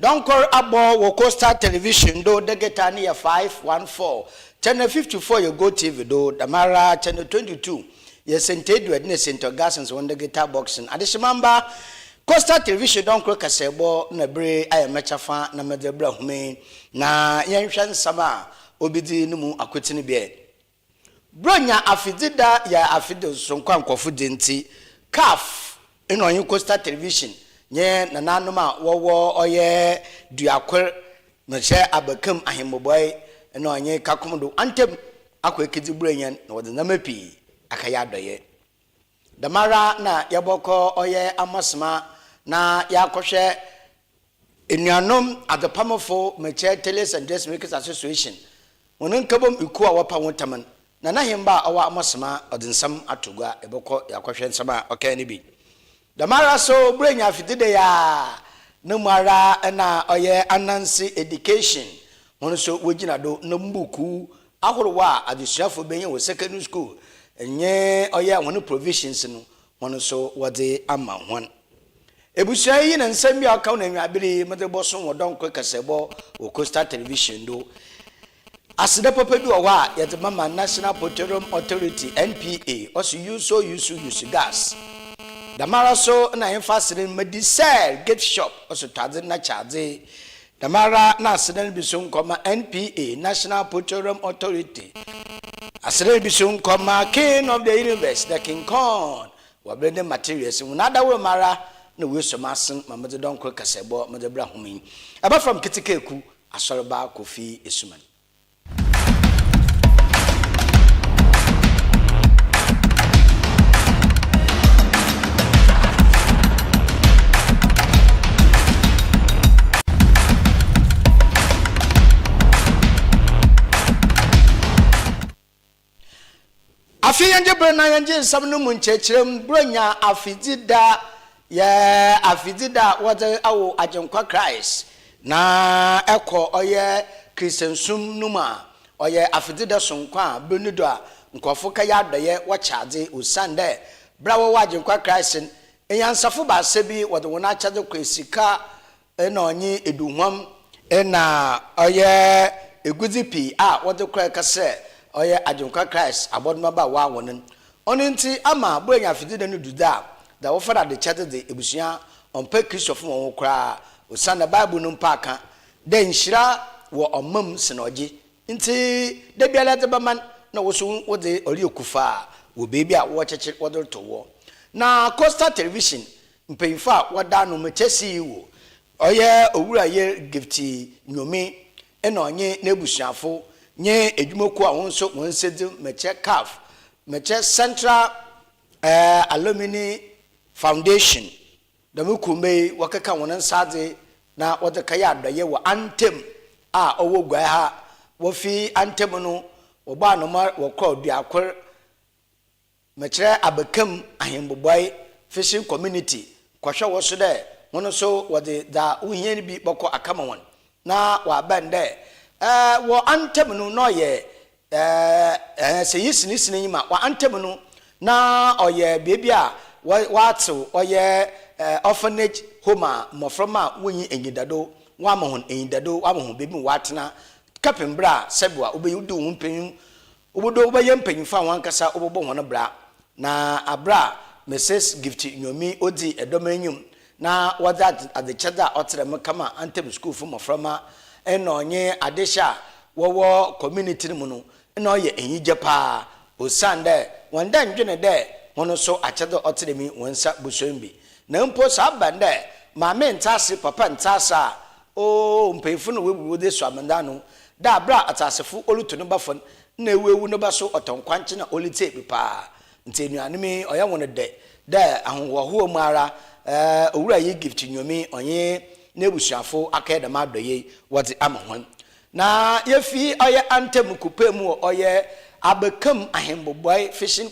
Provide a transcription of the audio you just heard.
Dɔnkor abɔ wɔ Coastal Television do digital no yɛ 514, Channel 54 yɛ GoTv do, dɛmara Channel 22 yɛ St Edward na St Augustine's hɔn digital boxen. Adehyemamba, Coastal Television dɔnkor kasaabɔ na ber ayɛ me kyɛfa na medze rebrɛ hom yi, na yɛnhwɛ nsɛm a obedzi no mu akotsen bi ɛ. Buronya afedzida yɛ afedzi soronko a nkorɔfo dzi ntsi, CAF nna ɔnye Coastal Television nye nananom a wɔwɔ ɔyɛ Duakor, Mehyɛ Abakam Ahembobɔe na ɔnye Kakum do antamu akɔ ekedzi Buronya na wɔdze ndzɛmba pii akɛyɛ adɔyɛ. Dɛmara na yɛbɔkɔ ɔyɛ Amasema na yɛakɔhwɛ Enuanom adzepamfo Mekyɛ Tailors and Dressmakers Association hɔn nkabɔmu ekuw a wɔpa ho tam no, Nana Hemba a ɔwɔ Amosema ɔdze nsɛm ato gua, yɛbɔkɔ yɛakɔhwɛ nsɛm a ɔkae no bi. Dɛmara so Borɔnya afedzi yi ara no mu ara na ɔyɛ Ananse Education hɔn so wogyina do na mbuukuu ahorow a adzesuafo benya wɔ secondary school nye ɔyɛ hɔn provisions no hɔn so wɔdze ama hɔn. Ebusua yi na nsɛm bi a ɔka ho na ewiaber yi medze bɔsom wɔ dɔnkor kasaabɔ wɔ Coastal Television do. Aseda papa bi wɔ hɔ a yɛdze ma ma National Petroleum Authority, NPA, ɔse use o use use gas. Dɛmara so na yɛmfa aseda no ma Diesel Gift Shop, ɔse tɔ adze na kyɛ adze. Dɛmara na aseda no bi so nkɔ ma NPA, National Petroleum Authority. Aseda no bi so nkɔ ma King of the Universe, the King Kong, Wɔ ber ne materials mu n'adawor mu ara na woesuo m'asen ma medze dɔnkor kasaabɔ medze bra hom yi. Ɛbɛfam Ketsekeeku Asɔrba Kofi Esuman. Afe yɛngye ber na yɛngye nsɛm no mu nkyerɛkyerɛ mu Borɔnya afedzi da yɛ afedzi da a wɔdze awo Agyenkwa Christ na ɛkɔ ɔyɛ Christiansom no mu a ɔyɛ afedzi da soronko a ber no du a nkorɔfo kɛyɛ adɔyɛ wɔkyɛ adze osiandɛ ber a wɔwoo Agyenkwa Christ no enyansafo baasa bi wɔdze hɔn akyɛdze kɔe sika Nna ɔnye eduhuam na ɔyɛ egudze pii a wɔdze kɔe kɛserɛ ɔyɛ Agyenkwa Christ abɔdomaba a wɔawo no. Ɔno ntsi ama Borɔnya afedzi da no du dze a, dza wɔfa no adekyɛdze dze, ebusua ɔmmpɛ Christofo hɔnho koraa, osiandɛ Bible no mpo akã dɛ nhyira wɔ ɔma mu sen ɔgye. Ntsi da biara edze bɛma no na wo so wodze ɔreyɛ kufaa wɔ beebi a wɔrekyekyer wɔdze roto wɔ. Na Coastal Television Mpanyimfo a wɔda ano mekyɛ CEO, ɔyɛ Owura Yer Gifty Nyomi na ɔnye n'ebusuafo nye edwumakuw a hɔn so hɔn nsa dzi mekyɛ CAF, mekyɛ Central Alumni Foundation. Dɛm kuwmba yi wɔkeka hɔn nsa adze na wɔdze kɛyɛ adɔyɛ wɔ Antam a ɔwɔ Guai ha. Wofi Antam no wɔbɔɔ anoma wɔkɔr Duakor. Mekyerɛ Abakam Ahembobɔe Fishing Community kɔhwɛ wɔ so dɛ hɔn so wɔdze dza wohia no bi bɔkɔ akɛma hɔn na ɔabaɛn dɛ wɔ antamu no na ɔyɛ sɛ yisi ne sini ma wɔ antamu no na ɔyɛ beebi a wɔatsew ɔyɛ orphanage home a mboframba a wonnyi enyidado wɔama hɔn enyidado wɔama hɔn beebi ma wɔatsena kɛpem ber a sɛbew a wobedu hɔn mpanyin Wobodu wɔbɛyɛ mpanyimfo a hɔnankasa wɔbɔbɔ hɔn bra. Na aber a Mrs. Gift Nyomi odzii dɔm enyim na wɔdze adzekyɛdze a ɔtse dɛm kama antamu skuulfo mboframba nna ɔnye adehye a wɔwɔ community no mu no, nna ɔyɛ enyigye paa osiandɛ hɔn dɛ nndwen dɛ hɔn so akyɛdze a ɔtse dɛm yi hɔn nsa bosuo bi. Na mpo sɛ aba no dɛ maame nntse ase, papa nntse ase a, Oo, mpanyimfo no woebu wodze esuo amandze ano, dɛ aber a atseasefo orutu no ba famu nna ewuewu no ba so ɔtɔ nkwankye na oritsie bi paa. Ntsi enuanom yi, ɔyɛ hɔn dɛ dɛ ahohoahoa mu ara, Owura yi Gift Nyomi ɔnye n'ebusuafo akɛyɛ dɛm adɔyɛ yi wɔdze ama hɔn. Na yefi ɔyɛ Antamu kupaa mu wɔ ɔyɛ Abekam Ahembobɔe Fishing.